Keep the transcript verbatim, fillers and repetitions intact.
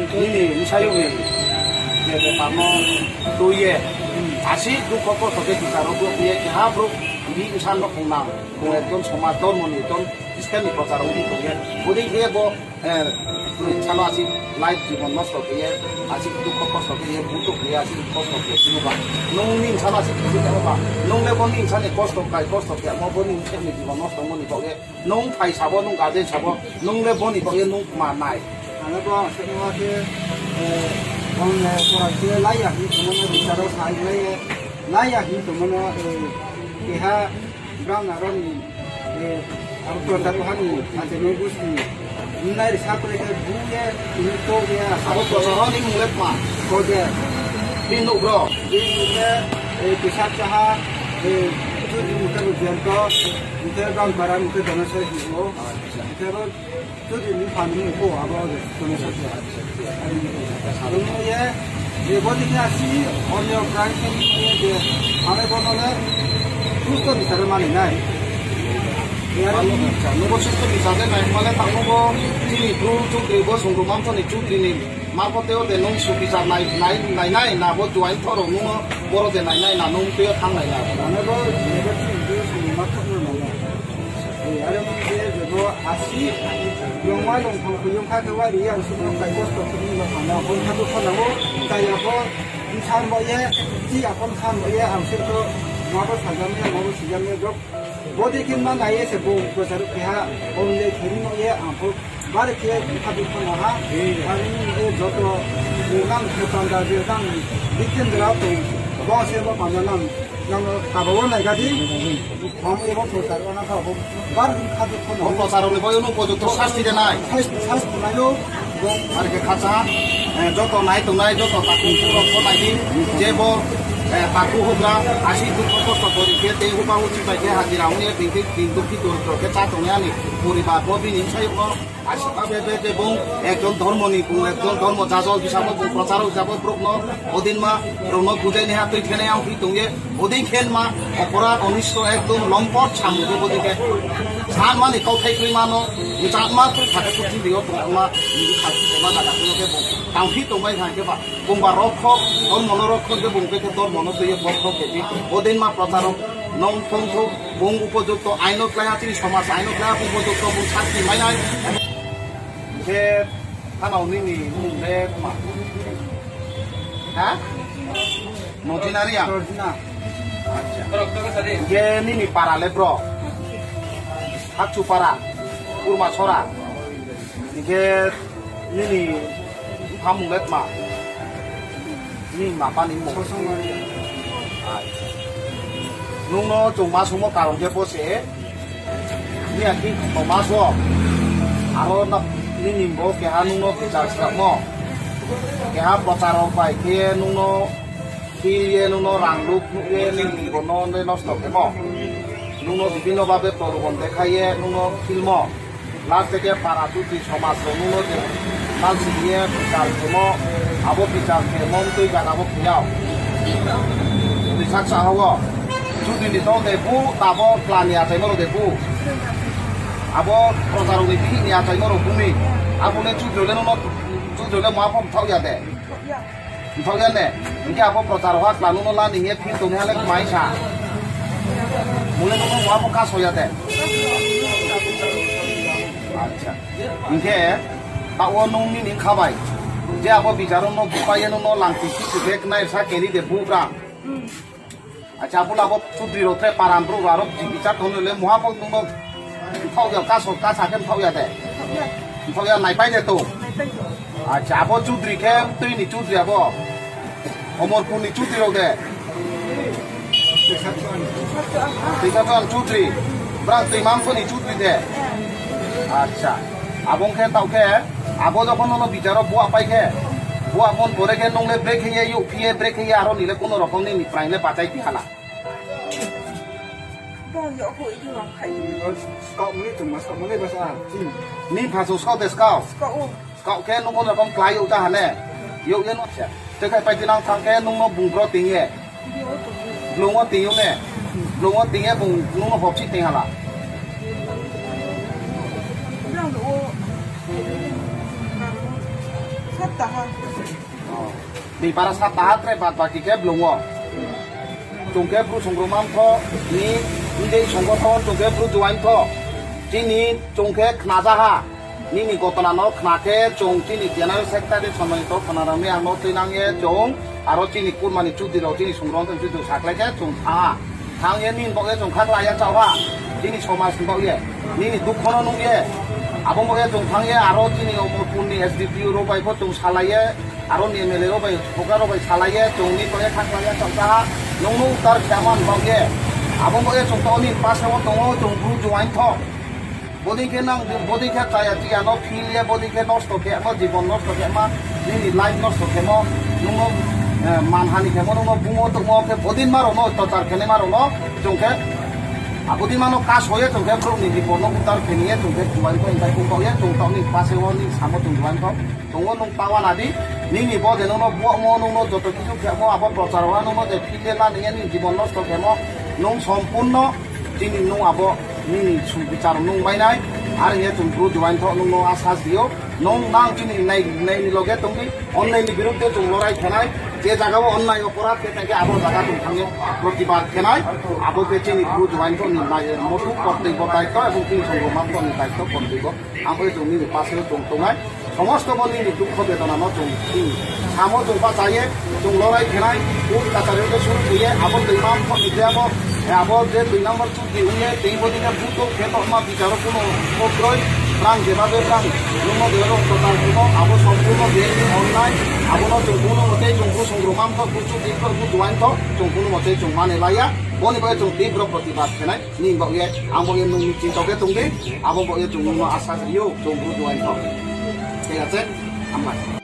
Nini bsayouh ni je bepar no tui ye, asi dukho kosto khe bichar wo brouh ye, keha brouh bini bsa no khongnang, bung ekjon somaj dormo ni, ekjon Christian ni prochar ong di tong ye. Bodei khe bo, eh, bsa no asi life jibon nosto khe ye, asi dukho kosto khe ye, buto khe ye, asi kosto khe ye, nung ba, nung ni bsa no asi khe ba, nung le bo ni bsa ni kosto kai, kosto khe, mo bo ni bsa ni jibon nosto mo ni baoh ye, nung phai sabo, nung guardian sabo, nung le bo ni baoh ye nung kma nai. Ang le bo ang se nung khe, eh, ang le pora khe lai ya hing tongmo no bichar wo sai lai ye, lai ya hing tongmo no, eh, keha brang aro ni, eh, aro prochar wo ha ni, ante no gusti. Nai risa kore khe bu ye, tini to ye, abo prochar wo ni mung le kma? Ko je. Bini nouh bro? Bini nouh le, eh, Tuisar Chahar, eh, Chudri mung khe bo Jento, mung khe Bangpara, mung khe Doneswar hing ou. Acha. Mung khe abo Chudri ni pha ni mung pho abo Doneswar. Acha, acha. Abo ni ye, eh, bo ni khe asi, onyo prai khe ni ye je, abo bo no le, susto bichar mani nai. Aro, acha, nung bo susto bichar de nai, mane tang nung bo, chini bru Chudri bo sungru mamso ni Chudri ni, ma pho tei o de nung su bichar nai, nai, nai, nai, na bo juain thoro nung no, boro de nai, nai, na nung tei o thang nai na. Mane bo, bo chini bru sungru ma thok no nai na. Eh, are mo je, je bo asi, longma longtham khe yong kha khe wari, ang suh no kai kosto khe ni ma thang na, bo kha bo kha na bo, tai ya bo, bsa mo ye, chi ya bo bsa mo ye, ang suh to, ma bo sajam ye, ma bo sijam ye, bo, Bodei khe ma nai ye se bo prochar keha, onle khe ri no ye ang pho bari khe kha dukho no ha. Are ni, eh, joto, eh, nang khe panda je nang bikhen jora tong, bo se bo panda nang, nang kaba wo nai ga di. Bang ye bo prochar wo nang kha bo bari kha dukho no. Bo prochar ni bo yo nung bo joto sasti de nai. Sasti, sasti nai yo. Are khe khacha, eh, joto nai tongnai, joto takhu rok pho nai di, je bo, eh, takhu houhgra, asi dukho kosto kori khe, tei huba huchi bai khe hajira ong ye, tei khe, tei dukhi dorito khe chá tongnai ani poribar bo bini bsayouh no, asi ba be, be, be bung ekjon dormo ni, bung ekjon dormo jajol hisabo, bung procharo hisabo, brouh no, odinma, rao no bujai naiha tui khe nai ang phi tong ye, Bodei khe ma, oporadh onisto ekdom lompot samung khe bodei khe. Sanma ni kauthai kroi ma no, bchangma kroi kha khe purthimbi yo tongma, bini kha khe ma jaga khe bo. Tangphi tongbai kha khe ba, bung ba rokhok, dormo no rokhok khe bung khe dormo no tui ye bokhok khe di. Bodei ma procharo nong thong thou, bung upojukto aino klái ha, chini somaj aino klái ha, bung upojukto bung sakti mai nai. Khe, thanao nini mung le tma? Ha? Nojina Reang? Nojina. Acha. Hingkhe nini para le bro? Hakchu para, Kurma Sora. Hingkhe nini bupha mung le tma? Nini mapha ni mung? Sosong Reang. Acha. Nung no chung ma sumo karon khe bo se? Ni akhi tongma so, aro na, nini bo keha nung no bichar sramo, keha prochar rok bai khe nung no khil ye, nung no rang luk nuh ye, nini bo no le nosto khemo, nung no bibhinno bhabe prolobhon dekhai ye nung no khilmo, last khe para chuti somaj rok nung no je malsi ye bichar khemo, abo bichar khemo tui jaga bo khe yag. Tui sak sa ha o. Chudri ni dol de bu, abo plan ni achaimo rao de bu. Abo prochar rao ni bihih ni achaimo rao bu mi. Abo le Chudri le nung no, Chudri le ma pho mthaoh ya de. Mthaoh ya ne. Hingkhe abo prochar rao ha kla nung no la ni hing ye phil tong ni ha le kmai sa. Mung le nung no ma pho kaso ya de. Acha. Hingkhe, taoh wo nung nini kha bai. Je abo bichar rao no bupai ye nung no langti si si bag nai sa keri de bu bra. Acha, abo le abo Chudri rao tre param brouh rao aro bichar tong le mungha pho nung no mthaoh ya, kaso, kasa khe mthaoh ya de. Mthaoh ya, naipai de tong. Acha, abo Chudri khe, tui ni Chudri abo. Omorpur ni Chudri rao de. Tuisa Chowhan Chudri. Brang tui mamso ni Chudri de. Acha. Abo khe taoh khe, abo jokhon nono bichar wo buah pai khe, buah pon pore khe nung le brekhe ye, youh phi ye, brekhe ye, aro ni le kuno rokom nini praing le bachai phi hala. Bo yo ko idu rong khai. Skaoh mani tongma, skaoh mani basa. Ni phaso skaoh de skaoh. Skaoh o. Skaoh khe nung kono rokom klái youh ta ha ne? Youh ye no se. Te khai pai tinang thang khe nung no bung bro ting ye. Blung wo ting yo ne? Blung wo ting ye bung nung no hopsi ting hala. Brang o. Sat Taha. Ni para sa taha tre bad baki khe blung wo. Chung khe Bru Songrongma Mtho ni ndei songothon chung khe Bru Juaing Mtho. Chini chung khe khnajaha. Nini gotona no khna khe chung chini General Secretary Sonmani to khna rao ni ang no tuinang ye chung aro chini kurmani chudri rao chini songrong tong chudu sakhlai khe chung thanng ha. Thanng ye nini baoh ye chung khaklai ya chaoh ha. Chini somaj ni baoh ye. Nini dukho no nuh ye. Abo baoh ye chung thanng ye aro chini Omorpur ni S D P O rao bai pho chung salai ye. Aro ni M L A rao bai, program rao bai salai ye, chung ni baoh ye khaklai ya chaoh ha. Nung no udar khe man baoh ye. Abo baoh ye chung to nini pase wo tong ou, chung Bru Juaing Mtho. Bodei khe nang, bodei khe chaya chiya no phil ye, bodei khe nosto khe ma, jibon nosto khe ma, nini life nosto khe mo, nung no, eh, manhani khe mo, nung no bumo tongmo khe, bodei ma rao no, tochar khe nai ma rao no, chung khe, abo dei ma no kaso ye, chung khe brouh ni bipod no udar khe ni ye, chung khe Juaing Mtho, hing bai kung kau ye, chung to nini pase wo, nini samo chung Juaing Mtho. Chung o nung tawa na di, nini bo je nung no buamo, nung no joto kisu khemo, abo prochar ha, nung no je phil ye la ni ye, nini jibon nosto khemo, nung sompurno, chini nung abo, nini subichar nung mai nai, are hing ye chung Bru Juaing Mtho nung no asas ri ou, nung nang chini nai, nai ni loge tong di, onnai ni birudde chung lorai khe nai, je jaga wo onnai oporadh khe tong khe abo jaga chung thanng ye protibad khe nai, abo khe chini Bru Juaing Mtho ni nai, motu kortobbo daitto, ebong chini Songrongma Mtho ni daitto kortobbo. Ang bo ye chung nini pase wo chung tongnai. Somosto bo nini dukho bedona no chung, hmm, samo chung bacha ye, chung lorai khe nai, court kachari wo suru khe ye, abo Deima Mtho ni je abo, eh, abo je dui number chudri ong ye, tei bo dei khe butong khe tongma bichar wo kuno kokroi, brang jeba be brang, nung no je rokto tal kuno, abo sompurno je ni onnai, abo no chung kuno motei chung Bru Songrongma Mtho, Bru chudri Mtho, Bru Juaing Mtho, chung kuno motei chung mane lai ya, bo ni bo ye chung tibro protibad khe nai. Nini baoh ye, ang baoh ye nung ni chinta khe tong di, abo baoh ye chung nung no asas ri ou, chung Bru Juaing Mtho. Thik ache? Hambai.